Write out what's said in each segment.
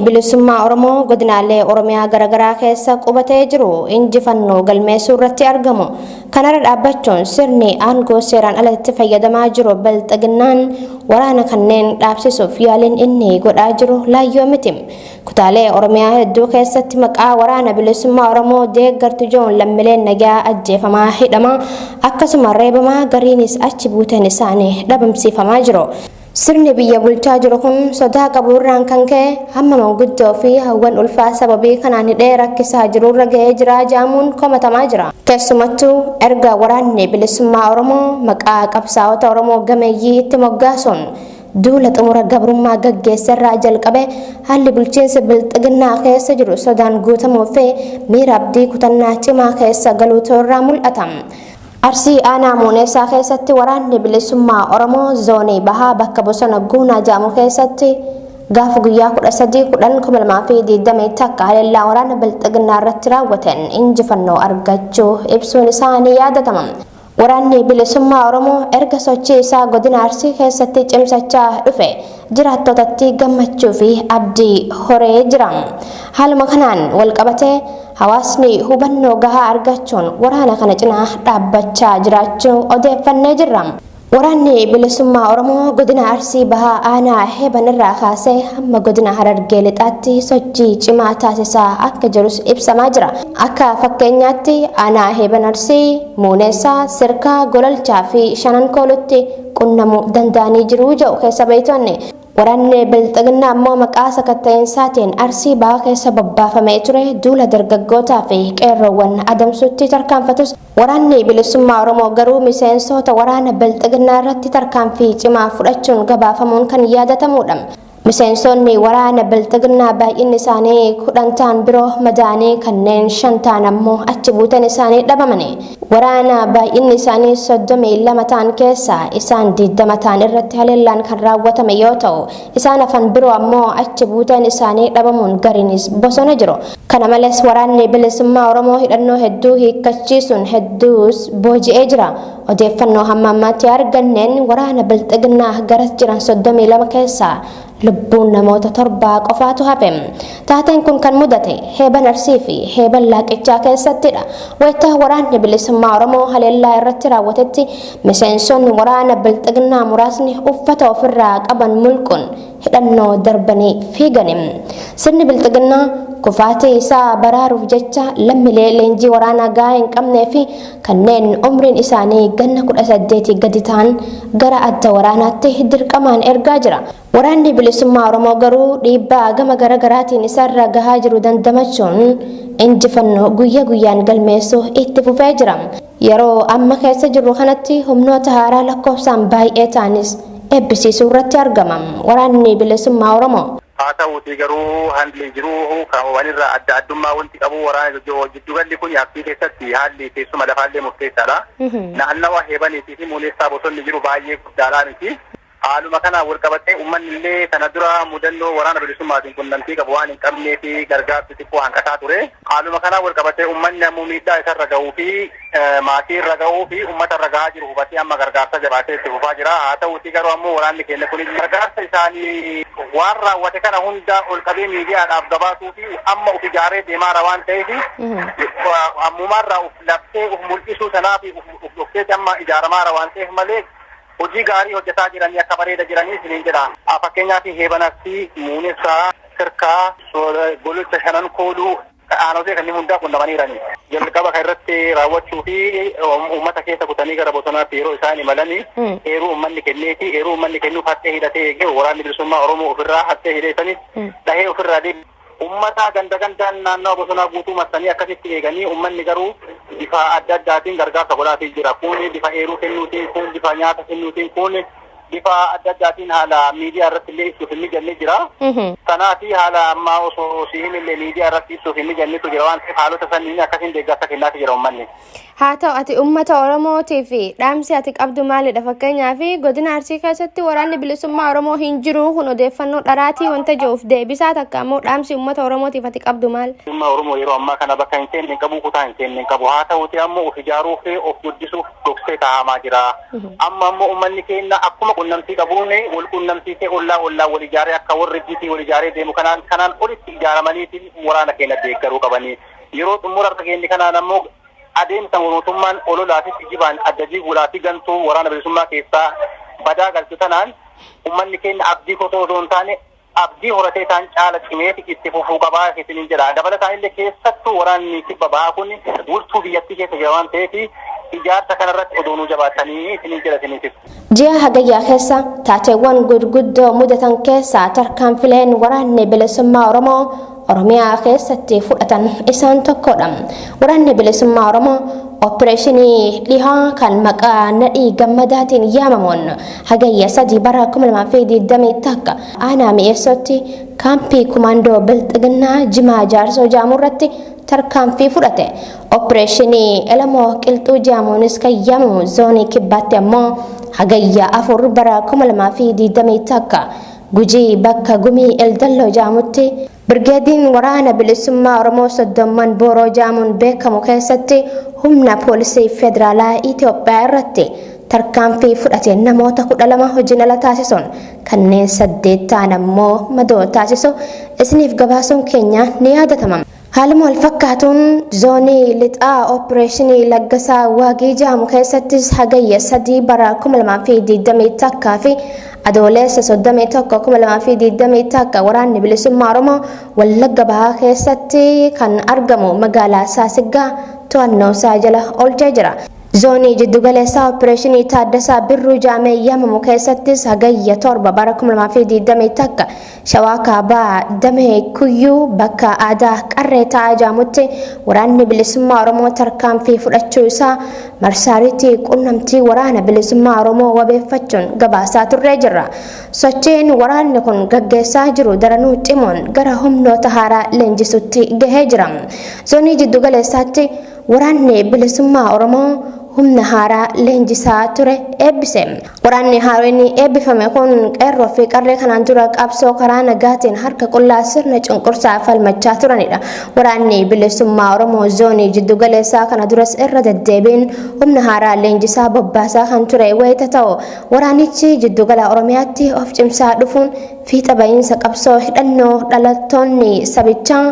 Bilisummaa Oromoo godinaalee Oromiyaa garaagaraa keessa qubatee jiru injifannoo galmeessuu irratti argamu. Kanarra dhaabbachuun sirni aangoo seeraan alatti fayyadamaa jiru Bilxiginnaan waraana kanneen dhaabsisuuf yaaliin inni godhaa jiru laayyoo miti. Kutaalee Oromiyaa hedduu keessatti maqaa Waraana Bilisummaa Oromoo deeggartu jedhuun lammiileen nagaa ajjeefamaa, hidhamaa, akkasuma reebamaa, gariinis achi buuteen isaanii dhabamsiifamaa jiru. Sirni biyya bulchaa jiru kun sodaa qabu irraan kan ka'e hamma manguddoo fi hawwan ulfaa sababii kanaan hidhee rakkisaa jirurra ga'ee jira jaamuun komatamaa jira. Keessumattuu erga Waraanni Bilisummaa Oromoo maqaa qabsaa'ota Oromoo gameeyyii itti moggaasuun duula xumura gabrummaa gaggeessa irraa jalqabe, haalli bulchiinsa Bilxiginnaa keessa jiru sodaan guutamuu fi miira abdii kutannaa cimaa keessa galuutu irraa mul'ata. Arsii aanaa Muuneessaa keessatti Waraanni Bilisummaa Oromoo zoonii bahaa bakka bosona Guunaa jedhamu keessatti gaafa guyyaa 13/10/2021 haleellaa waraana Bilxiginnaa irratti raawwateen injifannoo argachuu ibsuun isaa ni yaadatama. Waraanni Bilisummaa Oromoo erga sochii isaa godina Arsii keessatti cimsachaa dhufe jiraattotatti gammachuu fi abdii horee jira. Haaluma kanaan walqabatee hawaasni hubannoo gahaa argachuun waraana kana cinaa dhaabbachaa jiraachuu odeeffannee jirra. Waraanni Bilisummaa Oromoo godina Arsii Bahaa aanaa Heeban irraa kaasee hamma godina Harargee Lixaatti sochii cimaa taasisaa akka jirus ibsamaa jira. Akka fakkeenyaatti aanaa Heeban Arsii, Muuneessaa, Sirkaa, Gololchaa fi Shanan Koolutti qunnamuu danda'anii jiru jedhu keessa beeytonni. Waraanni Bilxiginnaa ammoo maqaa sakatta'iinsaatiin Arsii Bahaa keessa bobbaafamee ture duula dargaggootaa fi qeerroowwan adamsuutti tarkaanfatus, Waraanni Bilisummaa Oromoo garuu miseensoota waraana Bilxiginnaa irratti tarkaanfii cimaa fudhachuun gabaafamuun kan yaadatamuudha. Miseensonni waraana Bilxiginnaa baay'inni isaanii 10 ta'an biroo madaa'anii, kanneen 5 ta'an ammoo achi buuteen isaanii dhabamani. Waraana baay'inni isaanii 32 ta'an keessaa isaan 20 ta'an irratti haleellaan kan raawwatame yoo ta'u, isaan hafan biroo ammoo achi buuteen isaanii dhabamuun gariinis bosona jiru. Kana malees Waraanni Bilisummaa Oromoo hidhannoo hedduu hiikkachiisuun hedduus booji'ee jira. Odeeffannoo hamma ammaatti arganneen waraana Bilxiginnaa garas jiran 32 keessaa lubbuun namoota 7 qofaatu hafe. Taateen kun kan mudate Heeban Arsii fi Heeban Laaqichaa keessattidha. Wayita Waraanni Bilisummaa Oromoo haleellaa irratti raawwatetti miseensonni waraana Bilxiginnaa muraasni uffata ofirraa qaban mulquun hidhannoo darbanii fiigani. Sirni Bilxiginnaa kufaatii isaa baraaruuf jecha lammiilee leenjii waraanaa gahaa hin qabnee fi kanneen umriin isaanii ganna 18 gadi ta'an gara adda waraanaatti dirqamaan ergaa jira. Waraanni Bilisummaa Oromoo garuu dhiibbaa gama gara garaatiin isarra gahaa jiru dandamachuun injifannoo guyya guyyaan galmeessuu itti fufee jira. Yeroo amma keessa jirru kanatti humnoota haaraa lakkoofsaan baay'ee ta'anis eebbisiisuu irratti argama. Waraanni Bilisummaa Oromoo. Haa ta'uutii garuu haalli jiru kan walirraa adda addummaa wanti qabu, waraana jiddugalli kun Arsii keessatti haalli teessuma lafaallee murteessaadha. Naannawa Heebaniitii fi Muuneessaa bosonni jiru baay'ee guddaadhaa miti. Haaluma kanaan wal qabatee uummanni illee kana dura mudannoo Waraana Bilisummaatiin qunnamtii qabu waan hin qabnee fi gargaarsi xiqqoo hanqataa ture. Haaluma kanaan wal qabatee uummanni ammoo miidhaa isarra gahuu fi maatii irra gahuu fi uummata irra gahaa jiru hubatee amma gargaarsa jabaatee itti fufaa jira. Haa ta'uutii garuu ammoo waraanni keenya kun gargaarsa isaanii waan raawwate kana hunda ol qabee miidiyaadhaaf gabaasuu fi amma uf ijaaree deemaara waan ta'eef, ammumarraa uf labsee uf mul'isuu sanaa fi uf dhokseeti amma ijaaramaara waan ta'eef malee hojii gaarii hojjetaa jiranii akka bareeda jiranii isiniin jedha. Fakkeenyaaf Heeban Arsii, Muunessaa, Sirkaa, Gololcha, Shanan Kooluu, aanotee kanneen hundaa qunnamaniirani. Jalqaba kan irratti raawwachuu fi uummata keessa kutanii gara bosonaatti yeroo isaan imalanii eeruu uummanni kennee fi eeruu uummanni kennuuf hattee hidhatee eegee Waraanni Bilisummaa Oromoo ofirraa hattee hidheessanis dhahee ofirraa deebi. Uummata ganda gandaan naannawa bosonaa guutuu marsanii akkasitti eeganii, uummanni garuu bifa adda addaatiin gargaarsa godhaatii jira. Kun bifa eeruu kennuutiin, kun bifa nyaata kennuutiin, kun bifa adda addaatiin haala miidiyaa irratti illee ibsuuf hin mijannee jira. Kanaaf haala ammaa osoo si himillee miidiyaa irratti ibsuuf hin mijannetu jira waan ta'eef, haalota sanniin akkasiin deeggarsa kennaatii jira uummanni. Haa ta'u, ati uummata Oromootii fi dhaamsi ati qabdu maalidha? Fakkeenyaaf godina Arsii keessatti Waraanni Bilisummaa Oromoo hin jiru, kun odeeffannoo dharaatii wanta jiruuf deebisaa takka ammoo dhaamsi uummata Oromootiif ati qabdu maal? Bilisummaa Oromoo yeroo ammaa kana bakka hin seenne hin qabu, kutaa hin seenne hin qabu. Haa ta'uti ammoo of ijaaruu fi of guddisuuf dhoksee kaa'amaa jira. Amma ammoo uummanni keenya akkuma Qunnamtii qabuun wal qunnamsiisee ollaa ollaa wal ijaaree akka warri jitii wal ijaaree deemu kanaan olitti ijaaramaniitiin waraana keenya deeggaruu qabanii. Yeroo xumura irra geenye kanaan ammoo adeemsa mootummaan ololaa fi kijibaan adda diiguudhaa fi gantuu waraana bilisummaa keessaa badaa galchu tanaan uummanni keenya abdii kotoo osoo hin taane abdii horatee isaan caala cimeeti itti fufuu qabaa isiniin jedha. Dabalataan illee keessattuu waraanni kibba bahaa kun wirtuu biyyattii keessa jira waan ta'eef ijaarsa kanarratti odoo nuu jabaatanii isiniin jedha isiniifis. Ji'a Hagayyaa keessa taateewwan gurguddoo mudatan keessaa tarkaanfileen waraanni bilisummaa Oromoo Oromiyaa keessatti fudhatan isaan tokkodha. Waraanni bilisummaa Oromoo Opereeshinii dhihaa kan maqaa Nadhii Gammadaatiin yaamamuun Hagayya 3 bara 2021 aanaa Mi'eessootti kaampii kumaandoo Bilxiginnaa Jimaa Jaarsoo jedhamu irratti tarkaanfii fudhate. Opereeshinii Elamoo Qilxuu jedhamuunis kan yaamamu zoonii kibbaatti ammoo Hagayya 4 bara 2021 Gujii bakka Gumii Eldalloo jedhamutti Birgeediin Waraana Bilisummaa Oromoo Soddomman Booroo jedhamuun beekamu keessatti humna poolisii federaalaa Itoophiyaa irratti tarkaanfii fudhateen namoota 12 hojiin ala taasisuun kanneen 8 ta'an ammoo madoo taasisu isiniif gabaasuun keenya ni yaadatama. Haaluma wal fakkaatuun zoonii lixaa opereeshinii Laggasaa Waagii jedhamu keessattis Hagayya 3 bara 2021 fi Adooleessa 31 2021 waraanni bilisummaa Oromoo Wallagga Bahaa keessatti kan argamu magaalaa Saasiggaa to'annoo isaa jala oolchee jira. Zoonii jiddugaleessaa Opereeshinii Taaddasaa Birruu jedhamee yaamamu keessattis Hagayya 7 bara 2021 Shawaa Kaabaa Damee Kuyyuu bakka aadaa Qarree Taa'aa jedhamutti waraanni bilisummaa Oromoo tarkaanfii fudhachuu isaa marsaariitii qunnamtii waraana bilisummaa Oromoo wabeeffachuun gabaasaa turree jirra. Sochiin waraanni kun gaggeessaa jiru daranuu cimuun gara humnoota haaraa leenjisutti gahee jira. Zoonii jiddugaleessaatti Waraanni Bilisummaa Oromoo humna haaraa leenjisaa ture eebbise. Waraanni haaraan eebbifame kun qeerroo fi qarree kanaan dura qabsoo karaa nagaatiin harka qullaa sirna cunqursaa falmachaa turanidha. Waraanni Bilisummaa Oromoo zoonii jiddugaleessaa kana duras irra deddeebiin humna haaraa leenjisaa bobbaasaa kan ture wayita ta'u, waraanichi jiddugala Oromiyaatti of cimsaa dhufuun fiixa bahiinsa qabsoo hidhannoo dhalattoonni sabichaa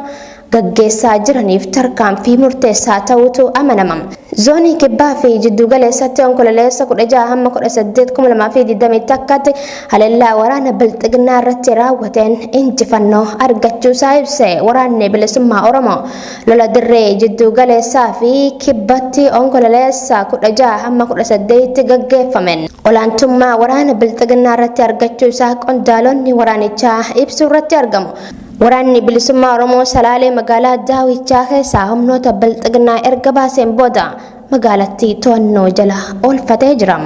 gaggeessaa jiraniif tarkaanfii murteessaa ta'uutu amanama. Zoonii Kibbaa fi Jidduugaleessatti Onkololeessa 16 hamma 18 2021tti haleellaa waraana Bilxiginnaa irratti raawwateen injifannoo argachuusaa ibse Waraanni Bilisummaa Oromoo. Lola dirree Jidduugaleessaa fi Kibbatti Onkololeessa 16 hamma 18tti gaggeeffameen olaantummaa waraana Bilxiginnaa irratti argachuu isaa qondaalonni waraanichaa ibsuu irratti argamu. Waraanni Bilisummaa Oromoo Salaalee magaalaa Daawichaa keessaa humnoota Bilxiginnaa erga baaseen booda magaalattii to'annoo jala oolfatee jira.